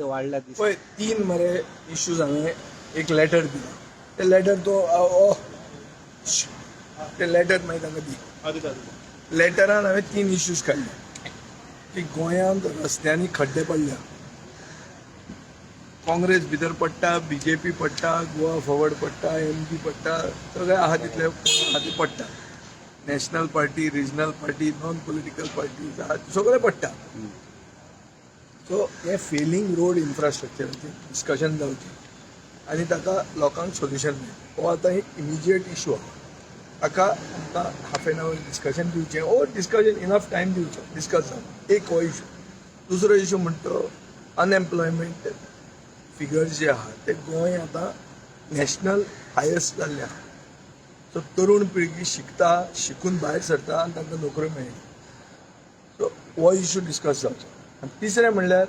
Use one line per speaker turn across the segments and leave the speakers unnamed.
कितें वाडला दिसता.
पळय, तीन मरे इश्यूज हांवें एक लेटर दिला. ते लेटर तो ओ ते लेटर मागीर तांकां दी. लेटरान हांवें तीन इश्यूज काडले की गोंयांत रस्त्यांनी खड्डे पडल्या. काँग्रेस भितर पडटा, बीजेपी पडटा, गोवा फॉरवर्ड पडटा, एमपी पडटा, सगळे आहा तितले कोण आहा ते पडटा. National party, regional party, non political party आहा सगळे पडटा. सो हे फेलिंग रोड इन्फ्रास्ट्रक्चराचेर डिस्कशन जावचें आनी ताका लोकांक सोल्युशन मेळचें. हो आतां एक इमिजिएट इशू आहा. ताका आमकां हाफ एन our discussion दिवचें ओर डिस्कशन इनफ टायम दिवचो, डिस्कस जावं. एक हो इशू. दुसरो इशू म्हणटा अनएम्प्लॉयमेंट फिगर्स जे आहा ते गोंय आतां नॅशनल हायस्ट जाल्ले आहा. सो तरुण पिळगी शिकता, शिकून भायर सरता आनी तांकां नोकऱ्यो मेळना. सो हो इशू डिस्कस जावचो. आनी तिसरें म्हणल्यार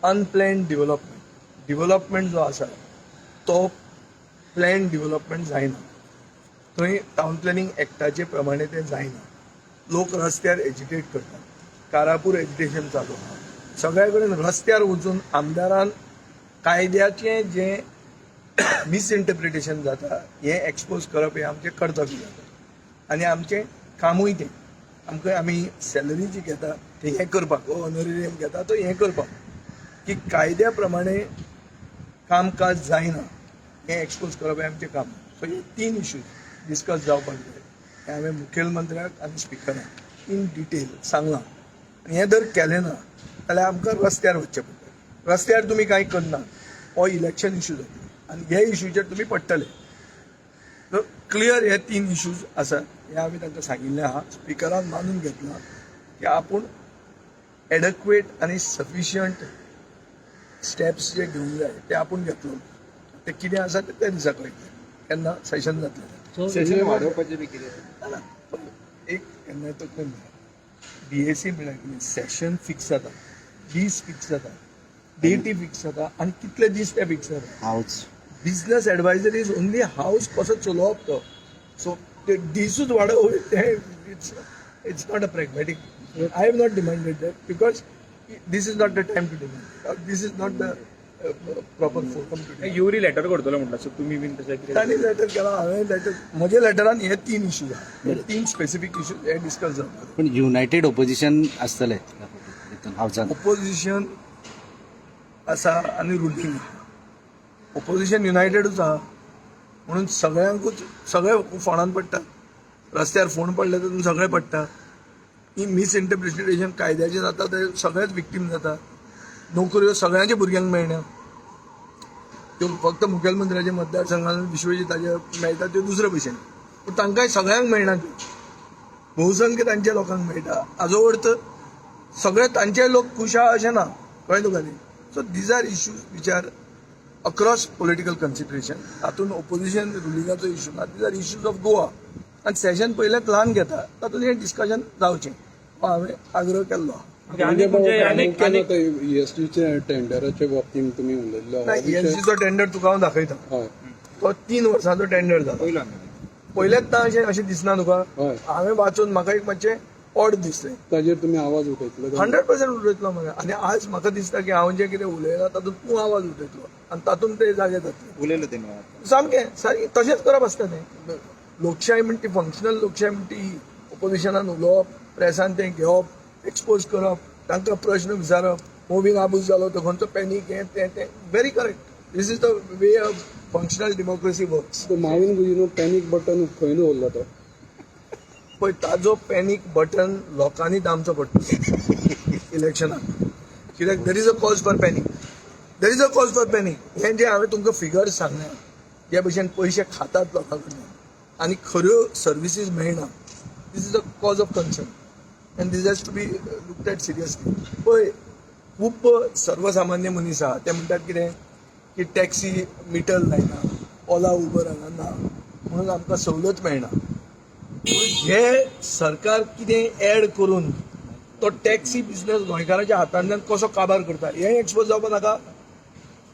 अनप्लॅन डिवलपमेंट. डिवलपमेंट जो आसा तो प्लॅन डिवलपमेंट जायना. थंय टावन प्लॅनिंग एक्टाचे प्रमाणे तें जायना. लोक रस्त्यार एजिटेट करतात. कारापूर एजिटेशन चालू आहा. सगळ्या कडेन रस्त्यार वचून आमदारान कायद्याचें जें मिसइंटरप्रिटेशन जाता हें एक्सपोज करप हें आमचें कर्तव्य जाता आनी आमचें कामूय तें. आमकां आमी सॅलरी जी घेता ते हें करपाक, हो ऑनरेरियम घेता तो हें करपाक की कायद्या प्रमाणे कामकाज जायना हें एक्सपोज करप हें आमचें काम. सो हे तीन इश्यूज डिस्कस जावपाक जाय हें हांवें मुखेलमंत्र्याक आनी स्पिकराक इन डिटेल सांगलां. आनी हें जर केलें ना जाल्यार आमकां रस्त्यार वचचें पडटलें. रस्त्यार तुमी कांय करना, हो इलेक्शन इशू जातलो आनी हे इशूचेर तुमी पडटले. क्लियर हे तीन इश्यूज आसात हे आमी तांकां सांगिल्लें आहा. स्पिकरान मानून घेतलां की आपूण एडक्वेट आनी सफिशियंट स्टेप्स जे घेवंक जाय ते आपूण घेतलो. ते कितें आसा ते त्या दिसा कळटलें, केन्ना सेशन जातलें.
सेशन वाडोवपाचें बी कितें?
ना, पण एक केन्नाय तकलेन बीएसी म्हळ्यार कितें? सेशन फिक्स जाता, दीस फिक्स जाता, डेटी फिक्स जाता आनी कितले दीस ते फिक्स जाता.
House.
Business adviser is only house कसो चलोवप तो. सो ते दिसूच वाडोवप ते it's not a pragmatic. I have not demanded that because this is not the time to demand. This is not the proper forum to
Yuri letter करतलो म्हटलं, so तुम्ही बीन तशें कितें?
तांणी लेटर केला, हांवें लेटर, म्हज्या लेटरान हे तीन इश्यूज आहा. हे तीन स्पेसिफीक इश्यूज हे डिस्कस जावपाक.
पण युनायटेड ओपोजिशन आसतलें हितून हावजान?
ओपोजिशन आसा आनी रुलींग आहा. ओपोजिशन युनायटेडूच आहा म्हणून सगळ्यांकूच सगळे फोंडान पडटा. रस्त्यार फोंड पडले तातूंत सगळे पडटा. ही मिसइंटरप्रिटेशन कायद्याचें जाता ते सगळेच विक्टीम जाता. नोकऱ्यो सगळ्यांच्या भुरग्यांक मेळना. त्यो फक्त मुखेलमंत्र्याच्या मतदारसंघात विश्वजिताचे मेळटा त्यो दुसरे भशेन, पूण तांकांय सगळ्यांक मेळना त्यो. बहुसंख्य तांच्या लोकांक मेळटा. हाजो अर्थ सगळे तांचे लोक खूश आहा अशें ना. कळ्ळें तुका न्ही? So these are issues which are across political consideration. तातूंत ओपोजिशन रुलिंगाचो इशू ना. These are issues of Goa. आनी सेशन पयलेंच ल्हान घेता, तातूंत हें डिस्कशन जावचें हो हांवें आग्रह केल्लो आहा.
आनी म्हणजे आनी
प्रामुख्यान आतां ईएसजीच्या टेंडराच्या बाबतींत तुमी उलयल्लो.
ना, ईएसजीचो टेंडर तुका हांव दाखयता. तो 3 वर्सांचो टेंडर जाला.
पयलो.
पयलेच ना अशें अशें दिसना तुका? हांवें वाचून म्हाका एक मातशें ऑड दिसलें.
ताजेर तुमी आवाज उठयतले?
100% उलयतलो मरे. आनी आज म्हाका दिसता की हांव जें कितें उलयलां तातूंत तूं आवाज उठयतलो आनी तातूंत ते जागे जातले.
उलयलो ते मेळत.
सामकें सारकें तशेंच करप आसता तें. लोकशाय म्हणटी, फंक्शनल लोकशाय म्हणटी ओपोजिशनान उलोवप, प्रेसान तें घेवप, एक्सपोज करप, तांकां प्रश्न विचारप. मोबीन आबूज जालो तो खंयचो पॅनीक हें तें तें very correct. This is the way of functional democracy works.
तो माविन गुदिन्हो पॅनीक बटन खंय दवरला तो?
पळय, ताजो पॅनीक बटन लोकांनी दामचो पडटलो इलेक्शनाक, कित्याक there is a cause for panic. There is a cause for panic. हें जें हांवें तुमकां फिगर्स सांगल्या, जे भशेन पयशे खातात लोकां कडल्यान आनी खऱ्यो सर्विसीस मेळना, this is a cause of concern and this has to be looked at seriously. पळय, खूब सर्वसामान्य मनीस आहा, ते म्हणटात कितें की टॅक्सी मिटर लायना, ओला उबर हांगा ना म्हणून आमकां सवलत मेळना. पूण हे सरकार कितें ऍड करून तो टॅक्सी बिझनस गोंयकाराच्या हातांतल्यान कसो काबार करता हें एक्सपोज जावपा नाका?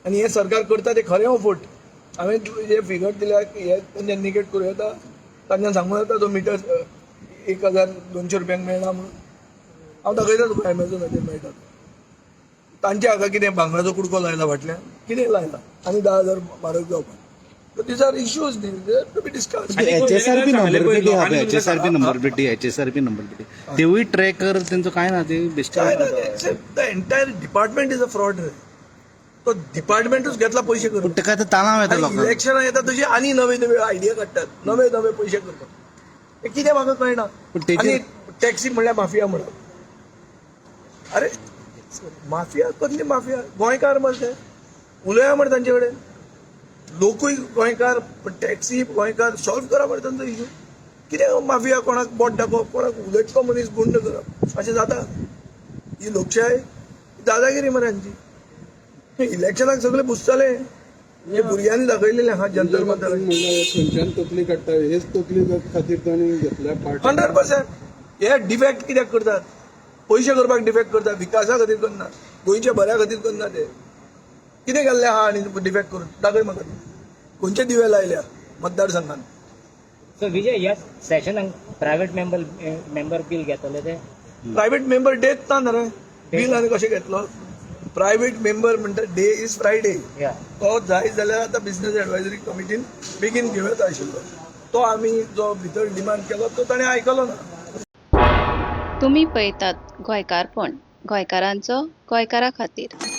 आनी हें सरकार करता तें खरें हो फट. हांवें जे फिगर दिल्या की हे तांच्यान निगेट करूं येता? तांच्यान सांगूं येता तो मिटर 1200 रुपयांक मेळना म्हणून? हांव दाखयता तुका, एमेझॉनाचेर मेळटा. तांच्या हाका कितें भांगराचो कुडको लायला फाटल्यान, कितें लायला आनी 10,000 म्हारग जावपाक. These are issues न्ही to be discuss.
HSRP number प्लेटी आहा
आनी
एचएसआरपी नंबर प्लेटी, एचएसआरपी नंबर प्लेटी तेवूय ट्रॅकर तेंचो काय ना ते बेश्टे.
काय ना, the entire department is a fraud रे. तो डिपार्टमेंटूच घेतला पयशे करून.
पूण तेका आतां तालांव येता
आनी
लोकांक.
इलेक्शनां येता तशी आनी नवे नवे आयडिया काडटात, नवे नवे पयशे करतात. हे कितें म्हाका कळना.
पूण तेजेर-
आनी टॅक्सी म्हणल्यार माफिया म्हणप. अरे माफिया कसली माफिया? गोंयकार मरे ते. उलया मरे तांचे कडेन. लोकूय गोंयकार, पण टॅक्सी गोंयकार. सॉल्व करा मरे तांचो इशू. कितें माफिया? कोणाक बोट दाखोवप, कोणाक उलयतलो मनीस गुंड करप, अशें जाता? ही लोकशाय दादागिरी मरे हांची. इलेक्शनाक सगळे पुसताले हे भुरग्यांनी दाखयलेले आहा जंतर मंतर.
म्हणल्यार खंयच्यान तकली काडटा, हेच तकली खातीर तांणी घेतल्या पार्टी.
100%. हे डिफेक्ट कित्याक करतात? पयशे करपाक डिफेक्ट करतात, विकासा खातीर करना, गोंयच्या बऱ्या खातीर करना. ते कितें केल्लें आहा आनी डिफेक्ट करून दाखय म्हाका. खंयचे दिवे लायल्या मतदारसंघान?
सो विजय, ह्या सेशनाक प्रायव्हेट मेंबर मेंबर बिल घेतले ते?
प्रायव्हेट मेंबर डेच ना रे. बील आनी कशें घेतलो प्रायव्हेट मेंबर? म्हणटा डे is Friday.
या.
तो जाय जाल्यार आतां बिझनेस एडवायजरी कमिटीन बेगीन घेवं येता आशिल्लो. तो आमी जो भितर डिमांड केलो तो ताणें आयकलो ना.
तुमी पळयतात गोंयकारपण, गोंयकारांचो गोंयकारा खातीर.